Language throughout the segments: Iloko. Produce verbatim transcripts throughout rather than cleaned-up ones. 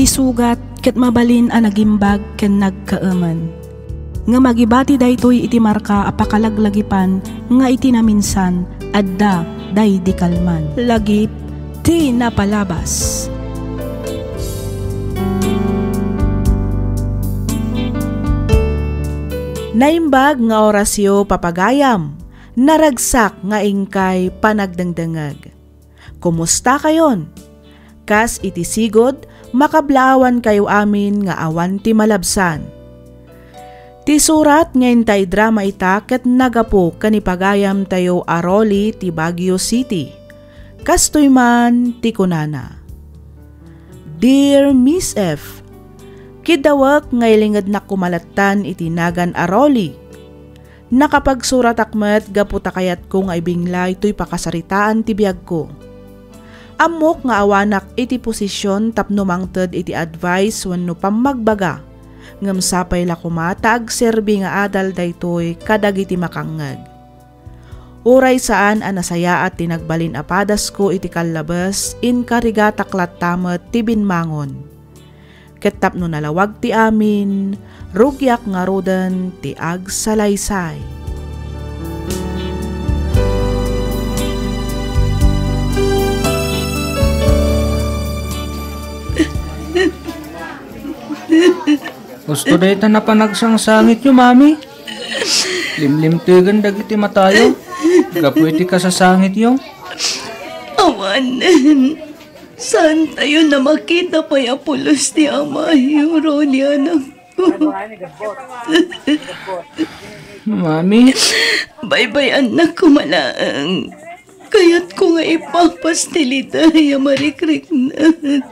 sugat ket mabalin a nagimbag ken nagkaemen. Ngem agibati daytoy iti marka a pakalaglagipan nga iti naminsan, adda daydi kalman. Lagip ti napalabas. Naimbag nga orasyo, papagayam. Naragsak nga inkay panagdengdengeg. Kumusta kayon? Kas iti sigud, makablaawan kayo amin nga awan ti malabsan. Ti surat nga intay drama ita ket nagapu ken ni pagayam tayo a Rolly ti Baguio City. Kastoy man ti kunana, "Dear Miss F, kidawek nga ilingednak kumalattan iti nagan a Rolly. Nakapagsuratak met gapu ta kayatko nga ibinglay toy pakasaritaan ti biagko. Ammok nga awanak iti posisyon tapno mangted iti advice wenno pammagbaga, ngem sapay la koma ta agserbi nga adal daytoy kadagiti makangngeg. Uray saan a nasayaat ti nagbalin a padasko iti kallabes, inkarigatak latta met ti binmangon. Ket tapno nalawag ti amin, rugiak ngaruden ti agsalaysay." Husto dayta napanagsangit yo, Mami. Limlimtegen dagiti matayo gapu iti kasasangityo. Awanen. Saantayon a makita pay a pulos ti amayo, Rolly, anakko. Mami. Baybay-annak koma laeng. Kayatko nga ipapastilitay a marikriknak.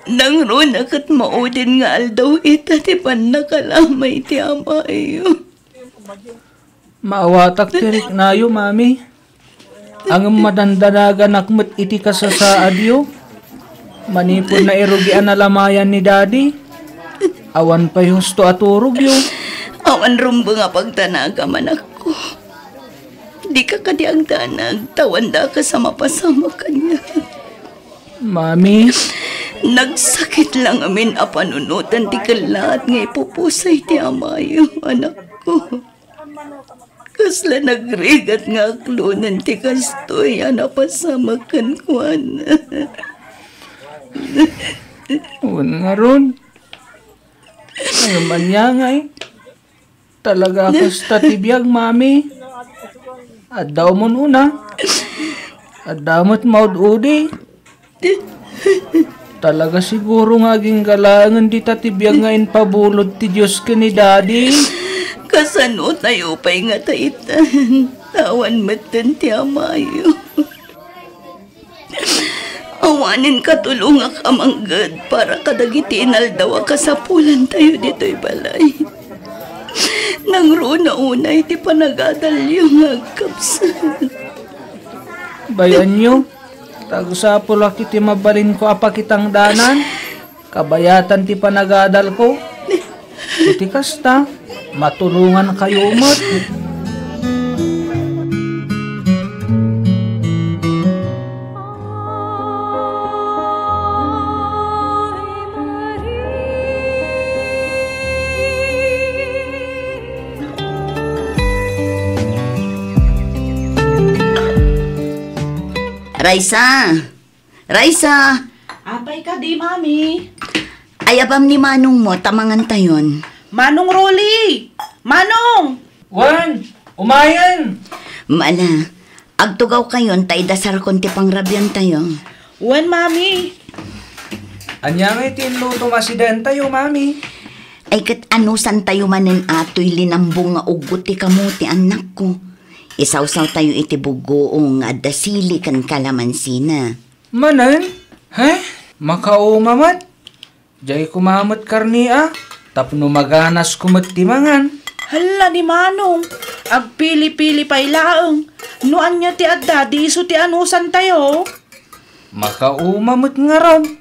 Nangruna ket maudin nga aldaw ita ti pannakalamay ti amayo. Maawatak ti riknayo, Mami. Ngem madandanaganak met iti kasasaadyo. Manipud nairugian a lamayan ni Daddy, awan pay husto a turogyo. Awan rumbeng a pagdanagam, anakko. Dika kadi agdanag, ta awan daka sa mapasamak kaniak. Mami. Nagsakit la ngamin a panunotan ti kellaat nga ipupusay ti amayo, anakko. Kasla nagrigat nga aklonen ti kastoy a napasamak kenkuana. Wen ngarud, ngem ania ngay? Talaga a kasta ti biag, Mami. Adda umuna. Adda met maud-udi. Talaga siguro nga agingga laengen dita ti biag nga impabulod ti Dios ken ni Daddy. Kasano tayo pay nga taitan? Awan metten ti amayo. Awanen katulongak a mangged para kadagiti inaldaw a kasapulantayo ditoy balay. Nangruna unay ti panagadalyo nga agkabsat. Bayanyo, ta agsapulak iti mabalinko a pakitangdanan. Kabayatan ti panagadalko. Iti kasta, matulongankayo met. Raisa! Raisa! Apay kadi, Mami? Ayabam ni Manong mo, ta mangantayon. Manong Rolly! Manong! Wen, umayen! Mala, agtugawkayon ta idasarkon ti pangrabiantayo. Wen, Mami. Ania ngay ti inluto nga asidentayo, Mami? Ay, ket anusantayo manen atoy linambong nga uggot ti kamote, annakko. Isawsawtayo iti buggoong nga adda sili ken kalamansina. Manen? He? Makauma met? Diay koma met karne a, tapno maganasko met ti mangan. Hala ni Manong, agpili-pili pay laeng. No ania ti adda, di isu ti anusantayo. Makauma met ngarud.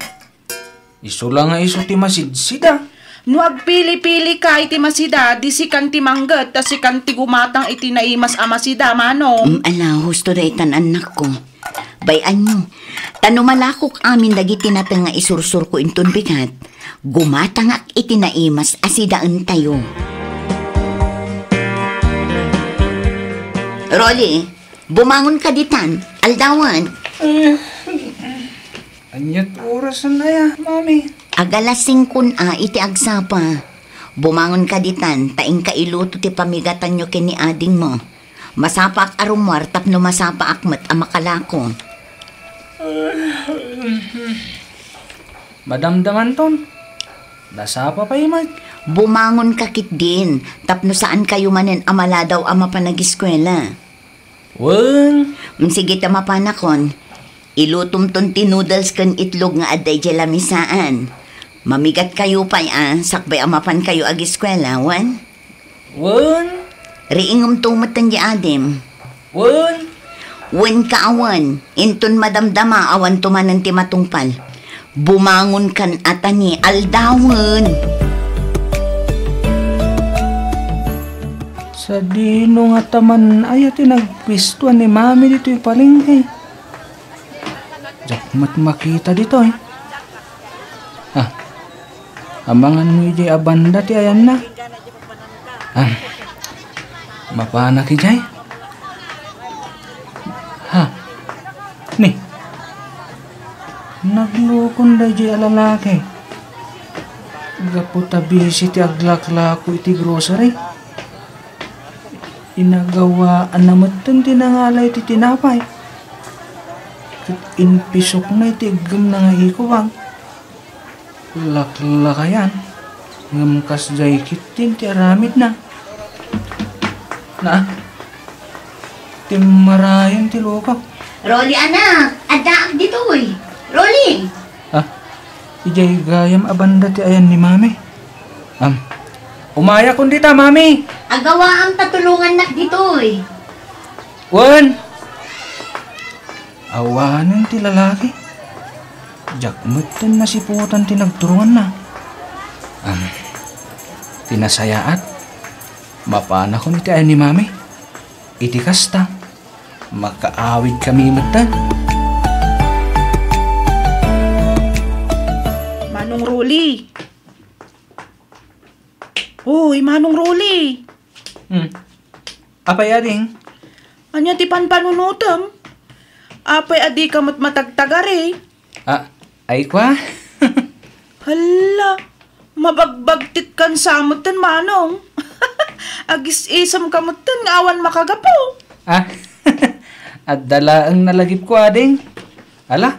Isu la nga isu ti masidsida. No agpili-pilika iti masida, di sikan ti mangged, ta sikan ti gumatang iti naimas a masida, Manong. Mm, ala, husto daytan, annakko. Bay-anyo, ta no malakok amin dagiti nateng nga isursurko inton bigat, gumatangak iti naimas a sidaentayo. Rolly, bumangon ka ditan, aldawan. Eh, aniat oras na ya, Mami? Agalas singkon a iti agsapa. Bumangon ka ditan, ta inka iluto ti pamigatanyo ken ni adingmo. Masapaak a rummuar tapno masapaak met a makalako. Madamdamanton. Nasapa pay met. Bumangon ka ketdin, tapno saan kayo manen a maladaw a mapan agiskuela. Wen. Mm, sige ta mapanakon. Ilutomton ti noodles ken itlog nga adda idiay lamisaan. Mamigat kayo pay a, sakbay a mapan kayo agiskuela, wen? Wen. Riingemto met ti adim. Wen. Wen ka awan, inton madamdama awan tumanen ti matungpal. Bumangon kan atani aldawen. Sadino nga taman aya ti nagpistoan ni Mami ditoy palengke? Diak met makita ditoy. Ah, amangan mo idiay a banda ti ayanna. Ah, mapanak idiay? Ha? Ni? Naglukon daydiay a lalaki. Gapu ta busy ti aglaklako iti grocery. Inagawaanna metten ti nangalay ti tinapay. Ket impisokna iti iggemna nga ikubag. Laklakayan, ngem kasdiay ketdin ti aramidna. Na, timmarayen ti lukok. Rolly, anak, addaak ditoy. Rolly! Ah, idiay gayam a banda ti ayan ni Mami. Am, umayakon dita, Mami. Agawaam ta tulongannak ditoy. Wen. Awanen ti lalaki. Diak metten nasiputan ti nagturonganna. Am, ti nasayaat, mapanakon iti ayan ni Mami. Iti kasta, makaawidkami metten. Manong Rolly. Uy, Manong Rolly. Hmm. Apay, ading? Ania ti panpanunotem? Apay a dika met matagtagari? Ah, ay kwa? Hala, mabagbagtit kan sa metten, Manong. Agis-isem ka metten nga awan makagapu. Ah, adda laeng nalagipko, ading. Ala,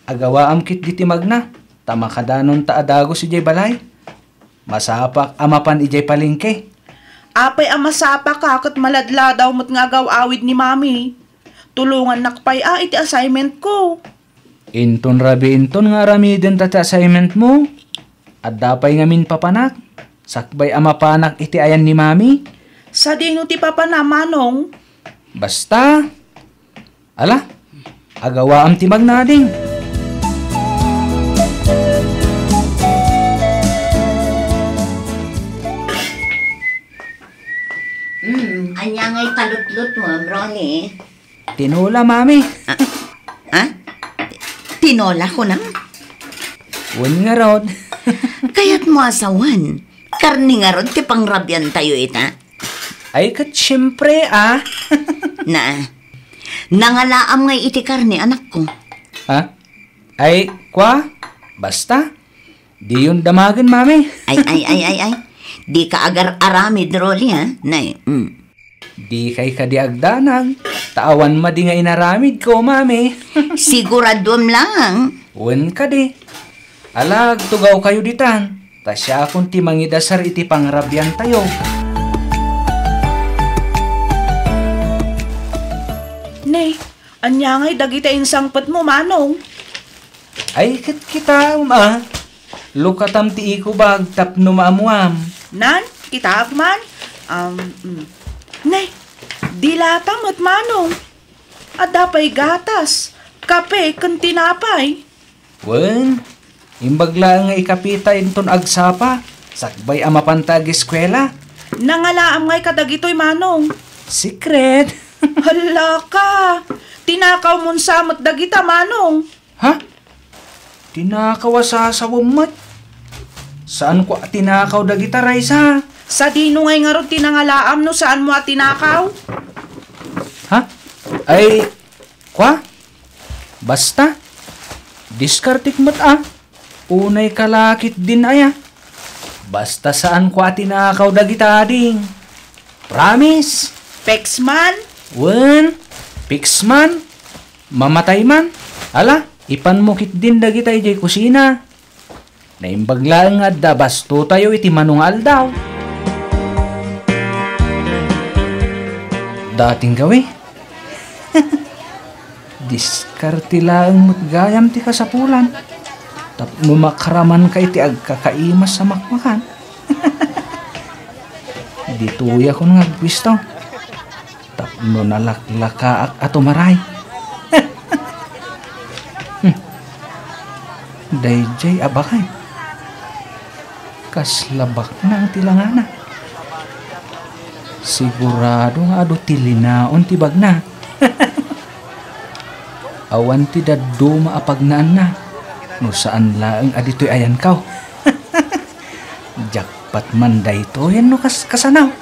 agawaam ketdi ti magna, ta makadanon ta a dagus idiay balay. Masapak a mapan idiay palengke. Apay a masapak a ket maladladaw met nga agaw-awid ni Mami? Tulongannak pay a iti assignment ko. Inton rabiinton nga aramiden ta ti assignment mo, adda pay ngamin papanak, sakbay a mapanak iti ayan ni Mami. Sadino ti papana, Manong? Basta, ala, agawaam ti magnading. Mm, ania ngay talutlutuam, Ronnie? Tinola, Mami. Ah, ah? Tinola, kunam? Wen ngarud. Kayatmo a sawen, karne ngarud ti pangrabiantayo ita? Ay, ket siempre, ah. Na, nangalaam ngay iti karne, anakko. Ha? Ay, kwa? Basta, diyon damagen, Mami. Ay, ay, ay, ay, ay. Dika agar-aramid, Rolly, ha? Nay, mm. Dikay kadi agdanag, ta awan madi nga inaramidko, Mami. Siguraduam lang. Wen kadi. Ala, agtugawkayo ditan, ta siakon ti mangidasar iti pangrabiantayo. Ne, ania ngay dagiti insangpetmo, Manong? Ay, ket kitaem, a. Lukatam ti ikubag tapno maammuam. Nan, kitaak man. Um, mm. Ne, dilata met, Manong. Adda pay gatas, kape, ken tinapay. Wen, imbag laeng nga ikapita inton agsapa, sakbay a mapanta agiskuela. Nangalaam ngay kadagitoy, Manong. Secret. Hala ka! Tinakawmon sa met dagita, Manong. Ha? Tinakaw a sasawem met? Saanko a tinakaw dagita, Raisa. Sadino ngay ngarud ti nangalaam no saanmo a tinakaw? Ha? Ay, kua? Basta, diskartek met a. Unay kalakit din aya. Basta saanko a tinakaw dagita, ading. Promise. Peksman? Wen, peksman. Mamatay man. Ala, ipanmo ketdin dagita idiay kusina. Naimbag laeng nga adda bastotayo iti mano nga aldaw. Dating gawi. Diskarte laeng met gayam ti kasapulan. Tapno makaramanka iti agkakaimas a makmakan. Ditoyakon nga agpuesto. Tapno nalaklakaak a tumaray. Hmm. Daydiay a baket. Kasla baknang ti langana. Sigurado nga adu ti linaon ti bagna. Awan ti dadduma a pagnaanna no saan laeng a ditoy ayankaw. Jackpot man daytoy no kas-, kasano?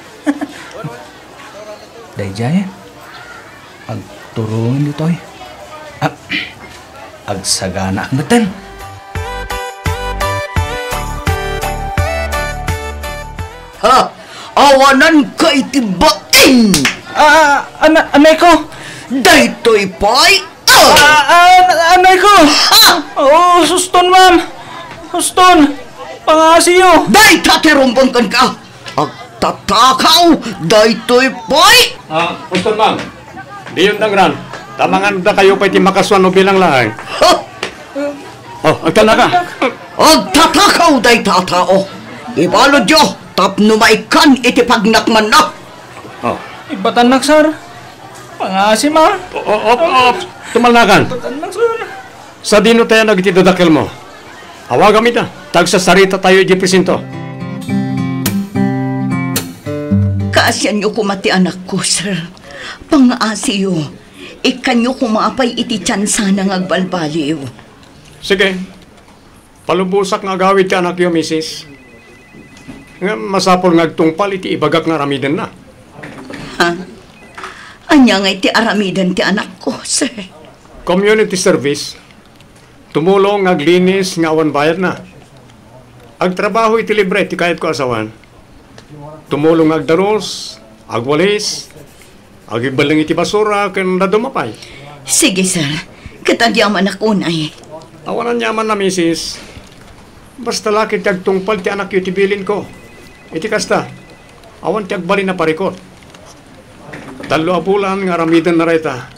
Daydiay, agturong ditoy. Ah, agsaganaak metten. Ha? Awanan ka iti bain! Ah, ana-, anay ko! Daytoy pay Ah! Ah, ah, anay ko! Ah! Oh, suston, ma'am! Suston! Pangasiyo! Dayta ti rumbeng kenka! Agtatakaw daytoy pay! Ah, suston, ma'am. Diyon dangran. Tamangan da kayo pay ti makasuan no bilang laeng. Ha? Oh, agtana ka. Agtatakaw dayta a tao. Ibaludyo tapno maikkan iti pagnakmanna. Oh. Ibatannak, sir. Pangasi, ma. O, o, op, op. Tumalnakan. Ibatannak, sir. Sadino tayo nagiti dadakkelmo? Awagam ita. Tagsasarita tayo iti presinto. Kaasianyo koma ti anakko, sir. Pangasiyo. Ikkanyo koma pay iti tiyansana nga agbalbaliw. Sige. Palubosak nga agawid ti anakyo, misis. Ngem masapul nga agtungpal iti ibagak nga aramidenna. Ha? Ania nga iti aramiden ti anakko, sir? Community service. Tumulong nga aglinis nga awan bayadna. Agtrabaho iti libre ti kayatko a asawan. Tumulong nga agdaros, agwalis, agibbelleng iti basura, ken dadduma pay. Sige, sir. Ket agyamanak unay. Awan aniamanna, misis. Basta la ket ti agtungpal ti anakyo ti bilinko. Iti kasta, awan ti agbalin a parikut. Tallo a bulan nga aramidenna dayta.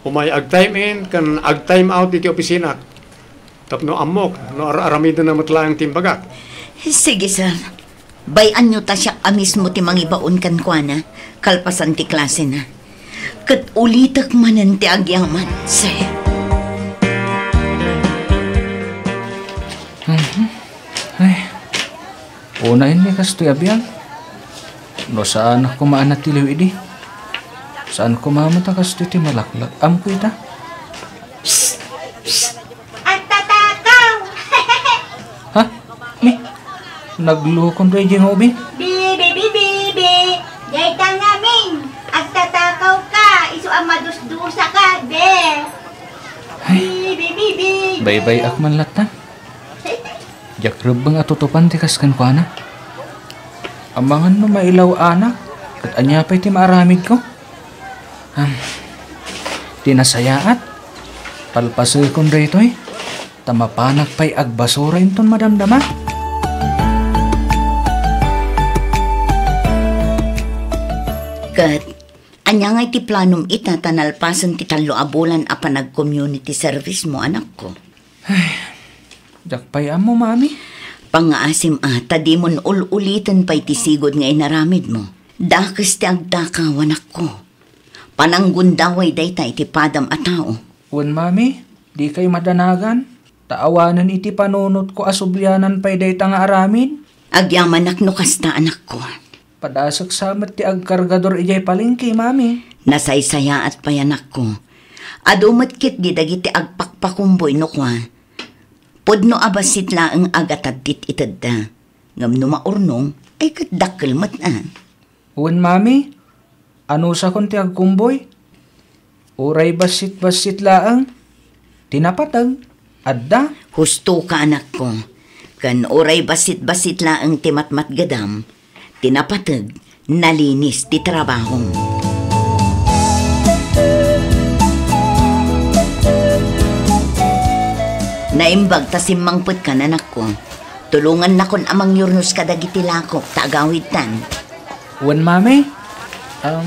Umay ag-time in ken ag-time out iti opisinak. Tapno ammok no ar-aramidenna met laeng ti imbagak. Sige, sir. Bay-anyo ta siak a mismo ti mangibaon kenkuana, kalpasan ti klasena. Ket ulitek manen ti agyaman, sir. Mhm. Ay. Unayen ni kastoy a biag. No saanak koma a natiliw idi. Saan koma met a kastoy ti malaklak-amko ita. Psst! Psst! Agtatakaw! Ha? Mi? Naglukon daydi nga ubing? Bibi, bibi, bibi! Dayta ngamin! Agtatakaw ka! Isu a madusdusa ka, be! Ay, bibi, bibi, bibi! Baybay-ak man latta. Diak rebbeng a tutupan ti kas kenkuana. Amangan no mailaw-anak, ket ania pay ti maaramidko? Am, ti nasayaat, palpasekon daytoy, ta mapanak pay agbasura inton madamdama. Ket, ania ngay ti planom ita ta nalpasen ti tallo a bulan a panag-community service mo, anakko? Ay, diak pay ammo, Mami. Pangngaasim a ta dimon ul-uliten pay ti sigud nga inaramidmo. Dakes ti agtakaw, anakko. Pananggundaway dayta iti padam a tao. Wen, Mami, dikay madanagan, ta awanen iti panunotko a sublianan pay dayta nga aramid. Agyamanak no kasta, anakko. Padasek sa met ti agkargador idiay palengke, Mami. Nasaysayaat pay, anakko. Adu met ketdi dagiti agpakpakumboy no kua. Pudno a bassit laeng a gatad ti itedda. Ngem no maurnong, ay ket dakkel met a. Wen, Mami, anusakon ti agkumboy? Uray bassit-bassit laeng, ti napateg, adda. Husto ka, anakko. Ken uray bassit-bassit laeng ti matmatgedam, ti napateg, nalinis ti trabahom. Naimbag ta simmangpetkan, anakko. Tulongannakon a mangyurnos kadagiti lakok ta agawidtan. Wen, Mami? Um,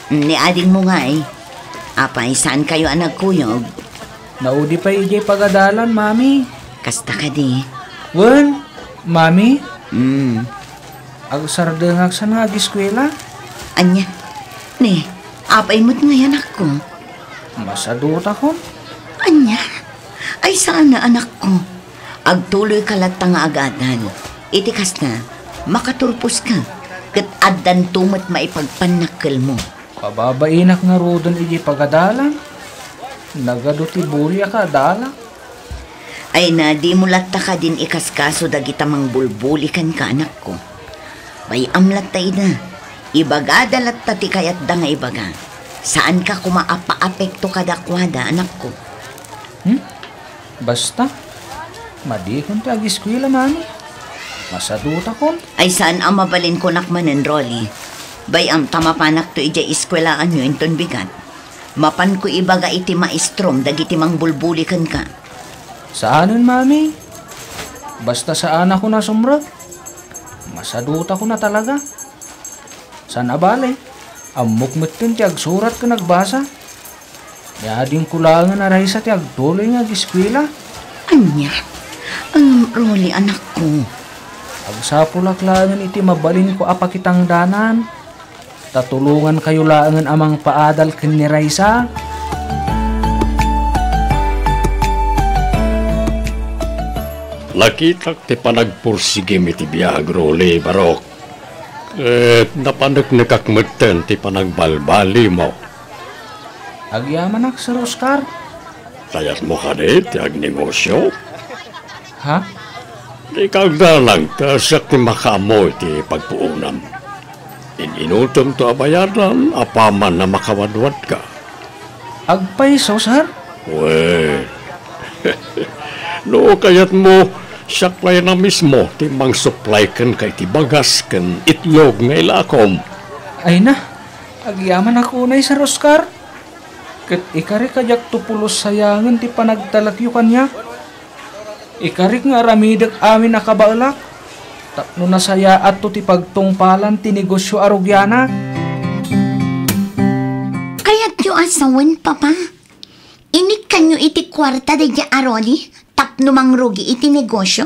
Ni adingmo ngay, apay, saankayo a nagkuyog? Naudi pay idiay pagadalan, Mami. Kasta kadi? Wen, Mami? Mm. Agsardengak san nga agiskuela. Ania? Ni, apay met ngay, anakko? Masadutakon. Ania? Ay, saan a, anakko. Agtuloyka latta nga agadal. Iti kasta, makaturposka, ket addanto met maipagpannakkelmo. Pababainak ngaruden iti pagadalan. Nagadu ti buli a kaadalak. Ay na, dimo latta kadin ikaskaso dagita mangbulbuli kenka, anakko. Bay-am latta ida. Ibagada latta ti kayatda nga ibaga. Saanka koma a paapekto kadakuada, anakko. Hmm? Basta, madikon ti agiskuela, Mami. Masadutakon. Ay, saan a mabalin kunak manen, Rolly. Bay-am ta mapanakto idiay iskuelaanyo inton bigat. Mapanko ibaga iti maestrom dagiti mangbulbuli kenka. Saanen, Mami. Basta saanakon a sumrek. Masadutakon a talaga. Saan a bale, ammok metten ti agsurat ken agbasa. Ni adingko laengen a raysa ti agtuloy nga agiskuela. Ania? Ngem, Rolly, anakko. Agsapulak laengen iti mabalinko a pakitangdanan. Ta tulongankayo laengen a mangpaadal ken ni Raisa. Nakitak ti panagpursigim iti biag, Rolly, Barok. Ket napaneknekak metten ti panagbalbalimo. Agyamanak, Sir Oscar. Kayatmo kadi ti agnegosio? Ha? Dika agdanag ta siak ti makaammo iti pagpuonam. In-inutemto a bayadan apaman a makawadwadka. Agpayso, sir? Wen, no kayatmo, siak laeng a mismo ti mangsuplay kenka iti bagas ken itlog nga ilakom. Ay na, agyamanak unay, Sir Oscar. Ket ikarik a diakto pulos sayangen ti panagtalekyo kaniak. Ikarik nga aramidek amin a kabaelak, tapno nasayaatto ti pagtungpalan ti negosio a rugianak. Kayatyo a sawen, Papa? Inikkanyo iti kuarta daydiay a Rolly tapno mangrugi iti negosio?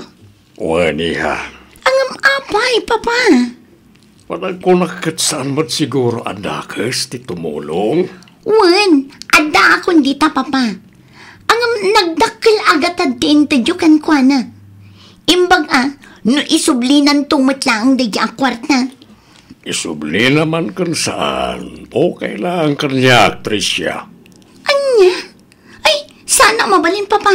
Wen, iha. Ngem apay, Papa? Panagkunak ket saan met siguro a dakes ti tumulong? Wen, addaakon dita, Papa. Ngem nagdakkel a gatad ti intedyo kenkuana. Imbag a, no isublinanto met laeng daydiay a kuarta. Isublina man ken saan, okay laeng kaniak, Tricia. Ania? Ay, saan a mabalin, Papa.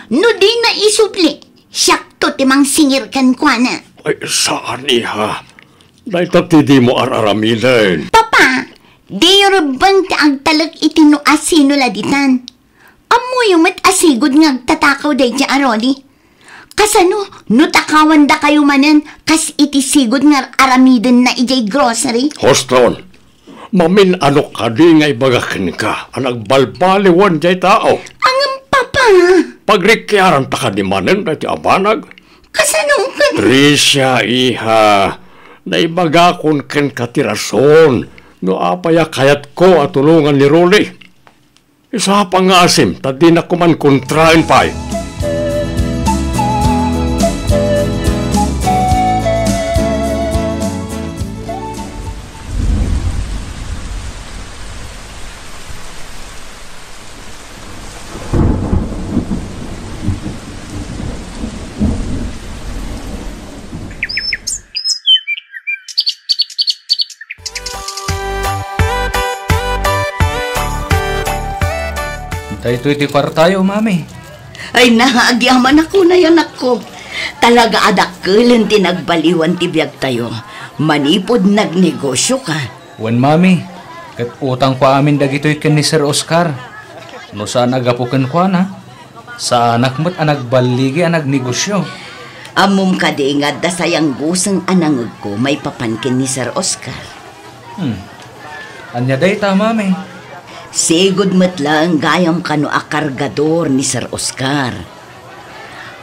No dina isubli, siakto ti mangsingir kenkuana. Ay, saan, iha. Dayta ti dimo ar-aramiden. Papa, diyo rebbeng ti agtalek iti no asino la ditan. Ammoyo met a sigud nga agtatakaw daydiay a Rolly. Kasano no takawandakayo manen kas iti sigud nga ar-aramidenna idiay grocery? Huston, mamin-anok kadi nga ibaga kenka a nagbalbaliwen diay tao? Ngem, Papa. Pagrikiaranta kadi manen daytoy a banag? Kasano ket? Tricia, iha, naibagakon kenka ti rason no apay a kayatko a tulongan ni Rolly. Isu a pangngasim ta dinak koma kontraen pay. Itoy ti kuartayo, Mami. Ay, naagyamanak unay, anakko. Talaga a dakkelen ti nagbaliwan ti biagtayo. Manipud nagnegosio ka. Wen, Mami. Ket utangko amin dagitoy ken ni Sir Oscar. No saan a gapu kenkuana, saanak met a nagballigi a nagnegosio. Ammom kadi nga adda sayangguseng a nangegko maipapan ken ni Sir Oscar? Hmm. Ania dayta, Mami? Sigud met laeng gayam kano a kargador ni Sir Oscar.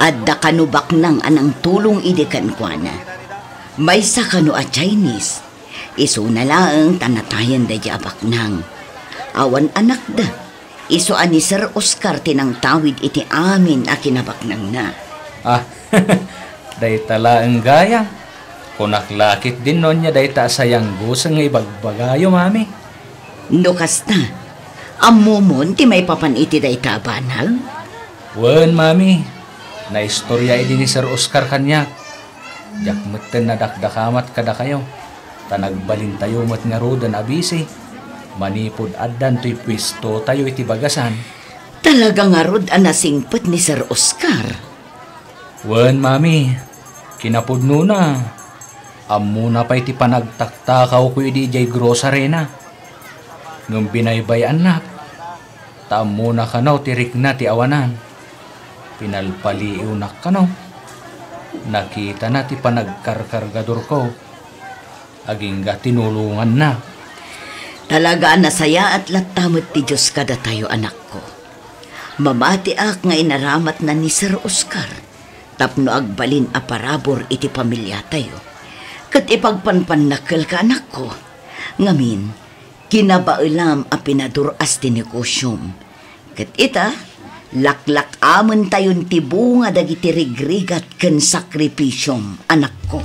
Adda kano baknang a nangtulong idi kenkuana. Maysa kano a Chinese. Isuna laeng ta natayen daydi a baknang. Awan anakda. Isu a ni Sir Oscar ti nangtawid iti amin a kinabaknangna. Ah, dayta laeng gayam. Kunak la ketdin no ania dayta a sayangguseng nga ibagbagayo, Mami. No kasta, ammomon ti maipapan iti dayta a banag? Wen, Mami. Naistorya idi ni Sir Oscar kaniak. Diak metten nadakdakamat kadakayo, ta nagbalintayo met ngaruden a bisi manipud addan toy puestotayo iti bagasan. Talaga ngarud a nasingpet ni Sir Oscar? Wen, Mami, kinapudnona, ammona pay ti panagtaktakawko idi idiay grocery-na. Ngem binaybay-annak, ta ammona kano ti rikna ti awanan. Pinalpaliiwnak kano. Nakitana ti panagkarkargadorko. Agingga tinulonganna. Talaga a nasayaat latta met ti Dios kadatayo, anakko. Mamatiak nga inaramatna ni Sir Oscar tapno agbalin a parabur iti pamiliatayo. Ket ipagpanpannakkelka, anakko. Ngamin, kinabaelam a pinadur-as ti negosiom. Ket ita, laklak-amentayon ti bunga dagiti rigrigat ken sakripisiom, anakko.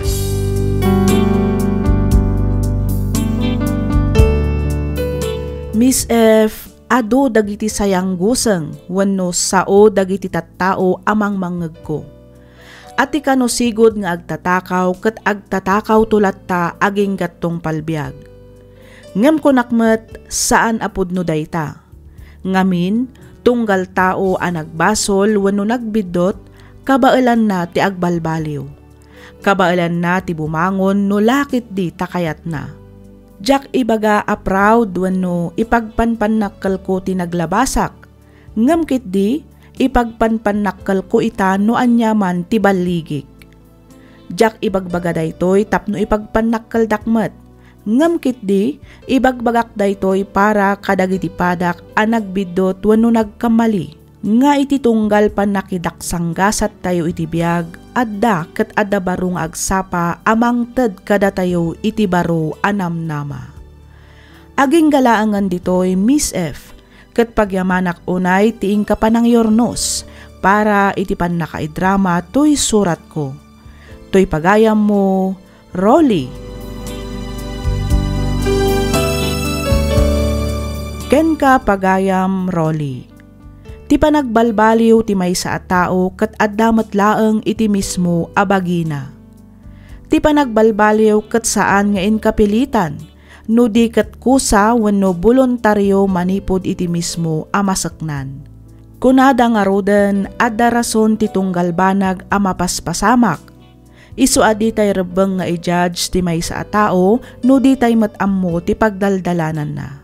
Miss F, adu dagiti sayangguseng wenno sao dagiti tattao a mangmangngegko. Ati kano sigud nga agtatakaw ket agtatakawto latta agingga tungpal biag. Ngem kunak met, saan a pudno dayta. Ngamin, tunggal tao a nagbasol wenno nagbiddut, kabaelanna ti agbalbaliw. Kabaelanna ti bumangon no la ketdi ta kayatna. Diak ibaga a proud wenno ipagpanpannakkelko ti naglabasak, ngem ketdi, ipagpanpannakkelko ita no aniaman ti balligik. Diak ibagbaga daytoy tapno ipagpannakkeldak met, ngem ketdi, ibagbagak daytoy para kadagiti padak a nagbiddut wenno nagkammali, nga iti tunggal pannakidaksanggasattayo iti biag, adda ket adda baro nga agsapa a mangted kadatayo iti baro a namnama. Agingga laengen ditoy, Miss F, ket pagyamanak unay ti inka panangyurnos para iti pannakaidrama toy suratko. Toy pagayammo, Rolly. Kenka, pagayam Rolly. Ti panagbalbaliw ti maysa a tao ket adda met laeng iti mismo a bagina. Ti panagbalbaliw ket saan nga inkapilitan, no di ket kusa wenno boluntario manipud iti mismo a maseknan. Kunada ngaruden, adda rason ti tunggal banag a mapaspasamak. Isu a ditay rebbeng nga i-judge ti maysa a tao no ditay met ammo ti pagdaldalananna.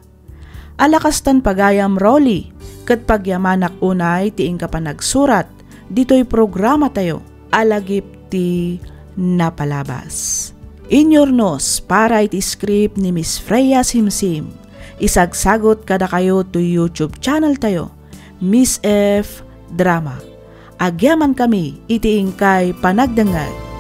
Ala kastan pagayam, Rolly, ket pagyamanak unay ti inka panagsurat ditoy programatayo a Lagip ti Napalabas. Inyurnos para iti script ni Miss Freya Simsim. Isagsagut kadakayo toy YouTube channel tayo, Miss F Drama. Agyamankami iti inkay panagdengngeg.